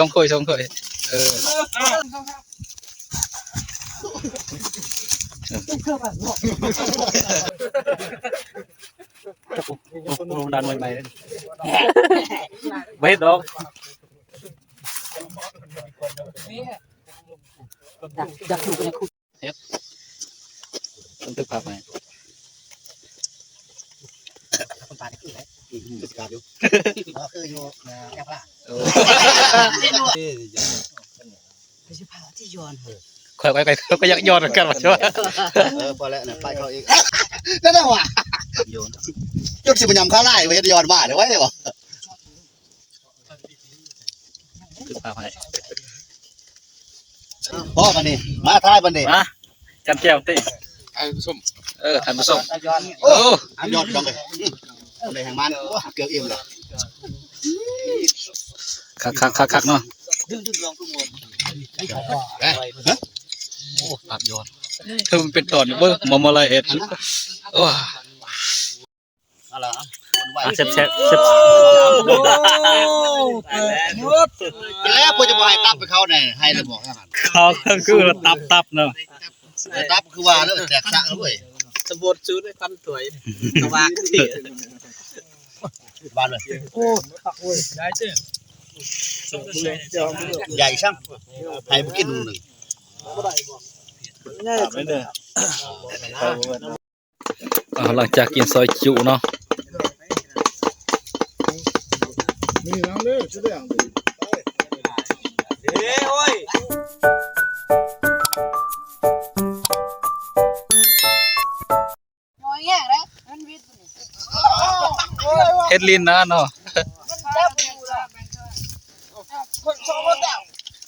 ສອງຖ້ວຍ ສອງຖ້ວຍ ເອີ ໂອ້ ໂອ້ ດານໃໝ່ໆ ບໍ່ເຮັດດອກ ຢາກ ຢາກຢູ່ກັນ ເຮັດ ບັນທຶກພາບໃຫ້ ຄົນປານຄືແຫຼະ ອືມ ຄືຊິກາດຢູ່ ບໍ່ຄືຢູ່ ເອີ ແອບລາ ໂອ້ ຄືຊິພາທີ່ຍ້ອນ ຂ້ອຍ ຂ້ອຍ ຂ້ອຍກໍຢາກຍ້ອນຄືກັນວ່າ ເອີ ພໍແລ້ວນະ ໄປເຂົາອີກ ນັ້ນນະວ່າ ຈົກຊິມາຍຳຂ້າວຫຼາຍ ເຮັດຍ້ອນມາເດ້ ໄວ້ເດ້ບໍ່? ຄືພາບໃຫ້ ພໍບັດນີ້ ມາຖ່າຍບັດນີ້ ມາ ຈຳແຈ່ວຕິ ທ່ານຜູ້ຊົມ ເອີ ທ່ານຜູ້ຊົມ ໂອ້ ຍອດ ຍອດ ໄດ້ແຮງມານ ໂອ້ ເກືອບອີ່ມແລ້ວ ຄັກໆໆເນາະ ໂອ້ ພາບຍ້ອນ ເອີ ມັນເປັນຕອນເບິ່ງ ມາ ມາລາຍເອັດ ໂອ້ ເອົາລະ ແຊບໆ ແຊບ ໂອ້ ແຕກໝົດ ແລ້ວພວກຈະບໍ່ໃຫ້ຕັບໄປເຂົາແດ່ ໃຫ້ແລ້ວບອກ ເຂົາຄືວ່າຕັບໆເນາະ ແຕ່ຕັບຄືວ່າເດີ ແຕກສະເວີຍ ສະບົດສູດໃນຄວັນຖ້ວຍ ສະຫວ່າງເທ ບານເລີຍ ໂອ້ ຄັກເວີຍ ໄດ້ເຕີ ໃຫຍ່ຊ້ຳ ໃຫ້ບໍ່ກິນໜຶ່ງ ບໍ່ໄດ້ບໍ່ ໃຫຍ່ເດີ. ອ່າ ຫຼັງຈາກກິນຊອຍຈຸເນາະ ເຮັດຫຼິ້ນນະເນາະ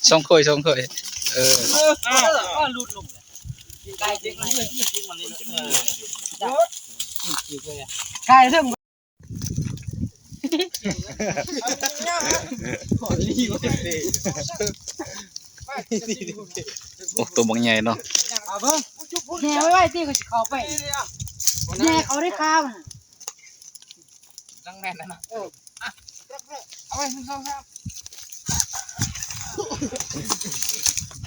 ສອງຖ້ວຍ ສອງຖ້ວຍ ເອີ ກາຍເຖິງ ໂອ້ ໂຕບັກໃຫຍ່ເນາະ ແຍ່ໄວ້ໆ ຕິ ຂ້ອຍຊິເຂົ້າໄປ ແຍ່ເຂົ້າໃນຄາມັນ ຍັງແໜ້ນນະ ເອີ ເອົາໄວ້ ໜຶ່ງ ສອງ ສາມ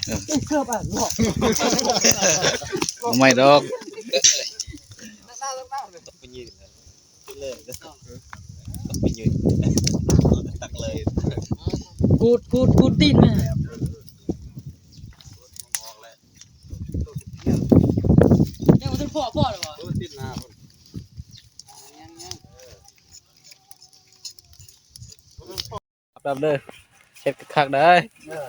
ເອີ ເກືອບອ່ະ ບໍ່ໄໝ້ດອກ ກູດ ກູດ ກູດຕີນມາ ຍັງບໍ່ທັນພໍ້ ພໍ້ແລ້ວບໍ່? ຕິດໜ້າພຸ້ນ ຍັງໆ ເອີ ດຳເດີ ເຮັດຄັກໆ ໄດ້ ເອີ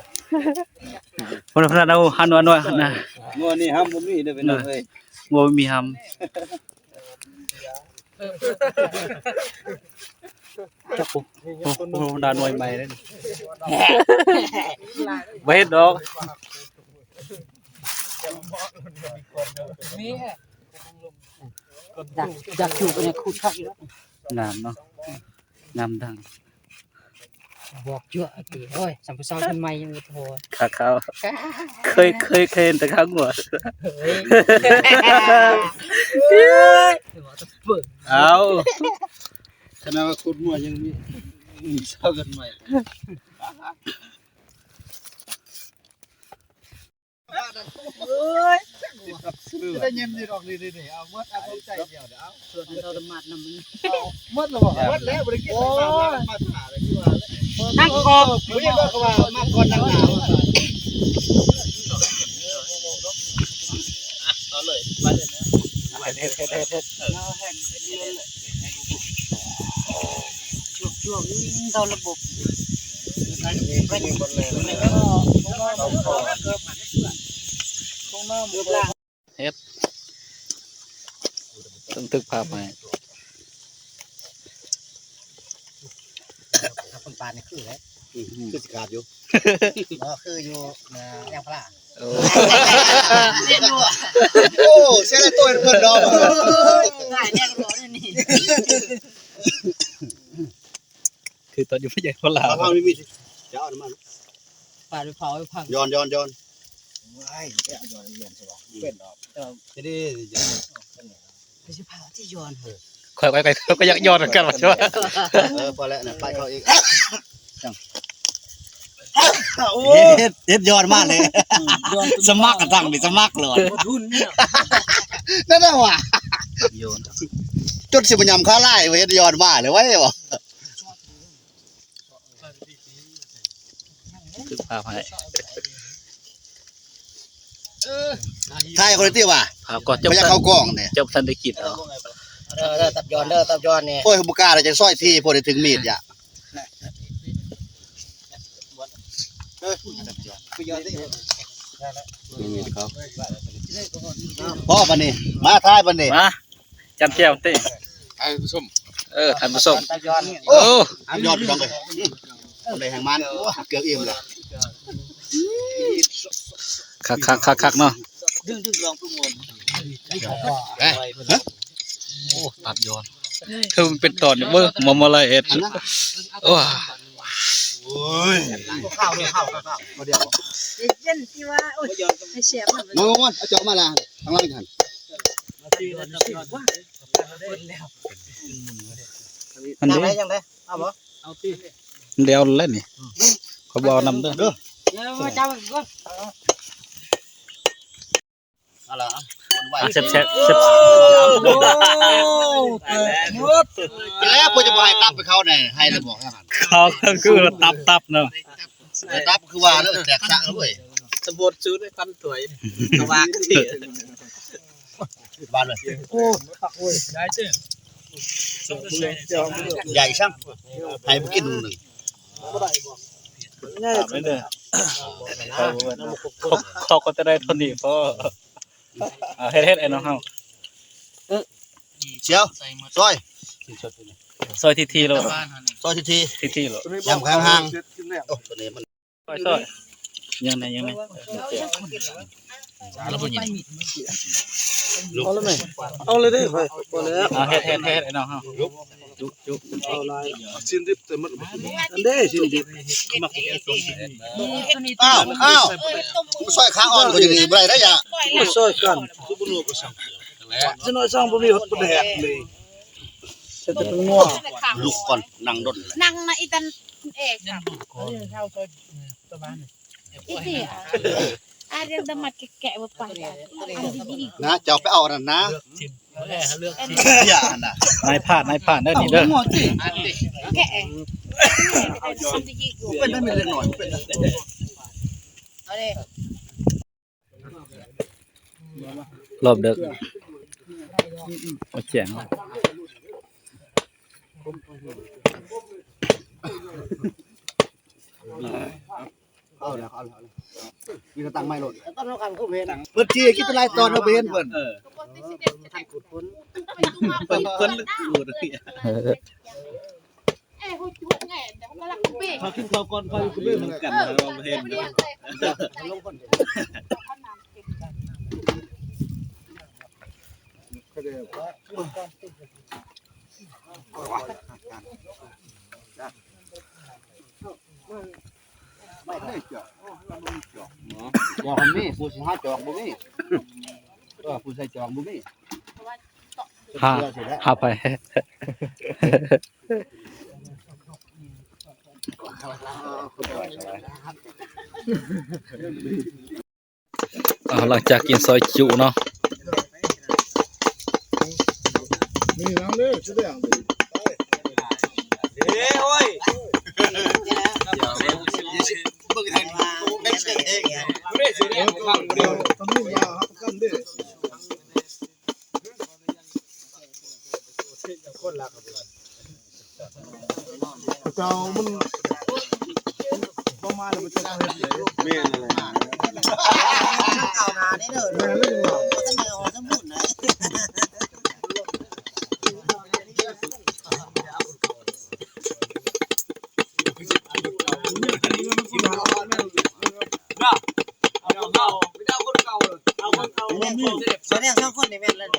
ພຸ້ນ ພຸ້ນ ເອົາ ຫັ້ນ ນົວ ນົວ ຫັ້ນນະ ງົວນີ້ຫ້ຳບໍ່ມີເດີ ພີ່ນ້ອງເອີຍ ງົວບໍ່ມີຫ້ຳ ຈັກ ໂອ້ ໂອ້ ດາໜ່ວຍໃໝ່ເດ້ ບໍ່ເຮັດດອກ ຢາກ ຢາກຢູ່ກັນ ຂູດຄັກຢູ່ແລ້ວ ງາມເນາະ ງາມດັງ ບອກຈົວະຕິ ໂອ້ຍ ສຳຜູ້ສາວຄົນໃໝ່ຍັງບໍ່ພໍ ຄາວ ເຄີຍ ເຄີຍ ເຄີຍເຫັນແຕ່ຄາວງົວ ເອີຍ ເອົາ ຂະໜາດວ່າຂຸດມົ້ວຍັງມີ ມີສາວຄົນໃໝ່. ເອີຍ ໄດ້ຍິນຢູ່ດອກ ນີ້ໆ ເອົາໝົດ ເອົາຂອງໃຈດຽວ ເອົາ ສ່ວນເຮົາຕະໝາດນຳມັນ ເອົາໝົດແລ້ວບໍ່? ໝົດແລ້ວ ບໍ່ໄດ້ກິນ ໂອ້ຍ ມາຖ້າແລ້ວ ຄືວ່າ ນັ່ງກອບ ບໍ່ໄດ້ກໍວ່າມາກ່ອນນັ່ງໜ້າ ເອົາເລີຍ ໄປເລີຍນະ ໄປເລີຍ ເຮັດ ເຮັດ ເຮັດ ເຮັດ ຊ່ວງໆ ເຂົ້າລະບົບ ເຮັດ ບັນທຶກພາບໃຫ້ ຖ້າຄົນປານນີ້ຄືແຫຼະ ອືມ ຄືຊິຂາດຢູ່ ບໍ່ຄືຢູ່ ເອີ ຍາງພາລາ ໂອ້ ໂອ້ ເສຍແລ້ວໂຕເພິ່ນດອກ ງ່າຍແນ່ບໍ່ນີ້ ຄືຕອນຢູ່ພະຍາຍາລາວ ເອົາ ເອົາມີດ ຈະເອົານ້ຳມັນ ປາດໄປເຜົາໄປພັງ ຍ້ອນ ຍ້ອນ ຍ້ອນ ວ້າຍ ແກະຍ້ອນລຽນຊະບໍ່ ເປັນດອກ ເອີ ຈະໄດ້ ຂ້ອຍ ຂ້ອຍ ຂ້ອຍກໍຢາກຍ້ອນຄືກັນວ່າ ເອີ ພໍແລ້ວນະ ໄປເຂົາອີກ ຈັ່ງ ເ ໂອ້ ເຮັດ ເຮັດຍ້ອນມາເລີຍ ສະໝັກກະທັງນີ້ ສະໝັກໂລດ ທຸນນີ້ນະ ນັ້ນນະວ່າ ໂຍນ ຈົນຊິມາຍຳຄາລາຍ ເຮັດຍ້ອນມາເລີຍ ໄວ້ບໍ່ ຖືກພາບໃຫ້ ຖ່າຍຄົນທີ່ວ່າ ພາບກໍຈົບ ບໍ່ຢາກເຂົ້າກ້ອງນີ້ ຈົບທັນໄດ້ກິນເອົາ ເດີ ເດີ ຕັບຍ້ອນເດີ ຕັບຍ້ອນນີ້ ໂອ້ຍ ບໍ່ກ້າເລີຍ ຈະຊອຍທີ ພໍໄດ້ຖືກມີດຢະ ພໍບັດນີ້ ມາຖ່າຍບັດນີ້ ມາ ຈ້ຳແຈ່ວຕິ ທ່ານຜູ້ຊົມ ເອີ ທ່ານຜູ້ຊົມ ໂອ້ ຍອດພີ່ນ້ອງເອີຍ ໄດ້ແຮງມັນ ເກືອບອີ່ມແລ້ວ ຄັກໆໆໆເນາະ ດຶງໆລອງຜູ້ມ່ວນ ໂອ້ ຕັບຍ້ອນ ຄືມັນເປັນຕອນນີ້ເບິ່ງ ມາ ມາລາຍເອັດ ໂອ້ຍ ໂອ້ຍ ເຢັນທີ່ວ່າ ໂອ້ຍ ແຊບ ມາ ມາ ມາ ເອົາຈອກມາລະ ທາງຫຼັງຫັ້ນ ມັນເດ້ ຍັງໄດ້ ເອົາບໍ່ ເອົາຕິ ມັນໄດ້ເອົາແລ້ວນີ້ ເຂົາບໍ່ເອົານຳເດີ ເດີ ເອົາມາຈັບກ່ອນ ເອົາລະ ແຊບໆ ແຊບ ໂອ້ ແຕກໝົດ ແລ້ວເພິ່ນຈະບໍ່ໃຫ້ຕັບໃຫ້ເຂົາແດ່ ໃຫ້ແລ້ວບໍ່ ເຂົາຄືວ່າຕັບໆເນາະ ແຕ່ຕັບຄືວ່າເລີຍ ແຕກສະເລີຍ ສະບົດສູນໃນພັນຖ້ວຍ ສະຫວ່າງເທ ບາດເລີຍ ໂອ້ ຄັກເວີຍ ໄດ້ເຕີ ໃຫຍ່ຊ້ຳ ໃຫ້ບໍ່ກິນໜຶ່ງ ບໍ່ໄດ້ບໍ່ ໃຫຍ່ ເຂົາ ເຂົາກໍຈະໄດ້ເທົ່ານີ້ພໍ ເຮັດ ເຮັດ ໄອ້ນ້ອງເຮົາ ເຊວ ຊອຍ ຊອຍຖີ່ໆໂລດ ຊອຍຖີ່ໆ ຖີ່ໆໂລດ ຍຳຂ້າງຫ່າງ ໂອ້ ໂຕນີ້ມັນ ຊອຍ ຊອຍ ຍັງໄງ ຍັງໄງ ເອົາແລ້ວແມ່ ເອົາແລ້ວເດ້ຂ້ອຍ ພໍແລ້ວ ເອົາ ເຮັດ ເຮັດ ເຮັດ ໄອ້ນ້ອງເຮົາ ຈຸ ຈຸ ເອົາຫຼາຍ ຊີ້ນດິບເຕັມໝົດ ອັນເດ້ຊີ້ນດິບ ມັກ ອ້າວ ອ້າວ ຊອຍຂາອ່ອນກໍຢູ່ນີ້ບໍ່ໄດ້ເດ້ຢາ ມາຊອຍກັນ ຊິນ້ອຍຊ່າງບໍ່ມີຮອດປາແດກເລີຍ ໃສ່ແຕ່ແປ້ງນົວ ລຸກກ່ອນ ນັ່ງດົນ ນັ່ງນະອີ່ຕັນເອກ ອີ່ຕິ ອາ ອາ ອາ ອາ ອາ ອາ ອາ ອາ ອາ ອາ ອາ ອາ ອາ ອາ ອາ ອາ ອາ ອາ ນະ ເຈົ້າໄປເອົາອັນນັ້ນນະ ເລືອກຊິມ ເລືອກຊິມ ນາຍພານ ນາຍພານເດີນີ້ເດີ ແກະ ເປັນໄດ້ແມ່ນເລັກນ້ອຍ ເປັນໄດ້ ເອົາເດ້ ລອບເດິກ ໂອເຄ ເອົາແລ້ວ ເອົາແລ້ວ ເອົາແລ້ວ ກິນແລ້ວຕັ້ງໃໝ່ໂລດ ເພິ່ນຊິກິນຫຼາຍຕອນ ເຮົາບໍ່ເຫັນເພິ່ນ ເອີ ເພິ່ນ ເພິ່ນ ເພິ່ນ ເຂົາກິນເຂົ້າກ່ອນ ເຂົາຢູ່ກັບເບິ່ງນຳກັນ ເຮົາບໍ່ເຫັນ ບໍ່ມີ ຜູ້ຊິຫາຈອກບໍ່ມີ ເອີ ຜູ້ໃສ່ຈອກບໍ່ມີ ຫາ ຫາໃຜ ອ່າ ຫຼັງຈາກກິນຊອຍຈຸເນາະ ເຈົ້າມັນບໍ່ມາແລ້ວ ເຈົ້າເຮັດເດ້ ແມ່ນແຫຼະ ເອົາໜ້າເດ້ເດີ ແມ່ນແລ້ວ ບໍ່ທັນໄດ້ອອກສຳບູນນະ ສອງຄົນນີ້ແມ່ນແລ້ວ ອ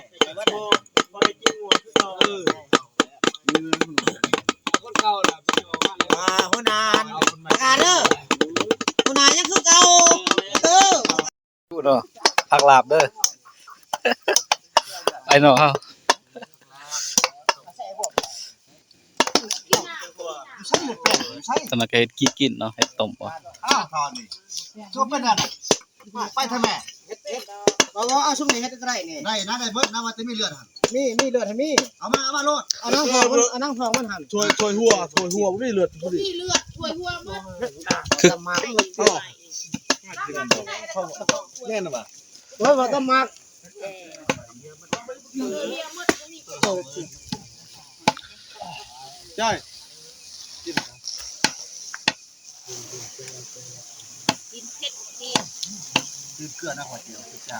່າ ຫົວໜ້າ ປະກາດເດີ ຫົວໜ້າຍັງຄືເກົ່າ ເອີ ເນາະ ຜັກລາບເດີ ໄອ້ນ້ອງເຮົາ. ໃສ່ເລືອດແປງໃສ່ ຕອນນັ້ນກໍເຮັດກີ້ກິນເນາະ ເຮັດຕົ້ມບໍ່? ອ້າວ ຕອນນີ້ ຈະເປັນອັນນັ້ນ ໄປທາງແມ່ ເຮັດ ເຮັດ ເອົາ ເອົາ ເອົາຊຸມນີ້ເຮັດກໍໄດ້ນີ້ ໄດ້ນະ ໄດ້ເບິດນະ ວ່າແຕ່ມີເລືອດຫັ້ນ ມີ ມີເລືອດໃຫ້ມີ ເອົາມາ ເອົາມາໂລດ ເອົາໜັງທ້ອງມັນ ເອົາໜັງທ້ອງມັນຫັ້ນ ຖ້ວຍ ຖ້ວຍຫົວ ຖ້ວຍຫົວບໍ່ມີເລືອດພໍດີ ມີເລືອດ ຖ້ວຍຫົວໝົດ ຄື ຕຳໝາກ ແມ່ນບໍ່? ໂອ້ຍ ວ່າຕຳໝາກ ຈ້ອຍ ກິນເຜັດ ກິນເກືອນະ ຫົວຈຽວ ຄືຈ້າ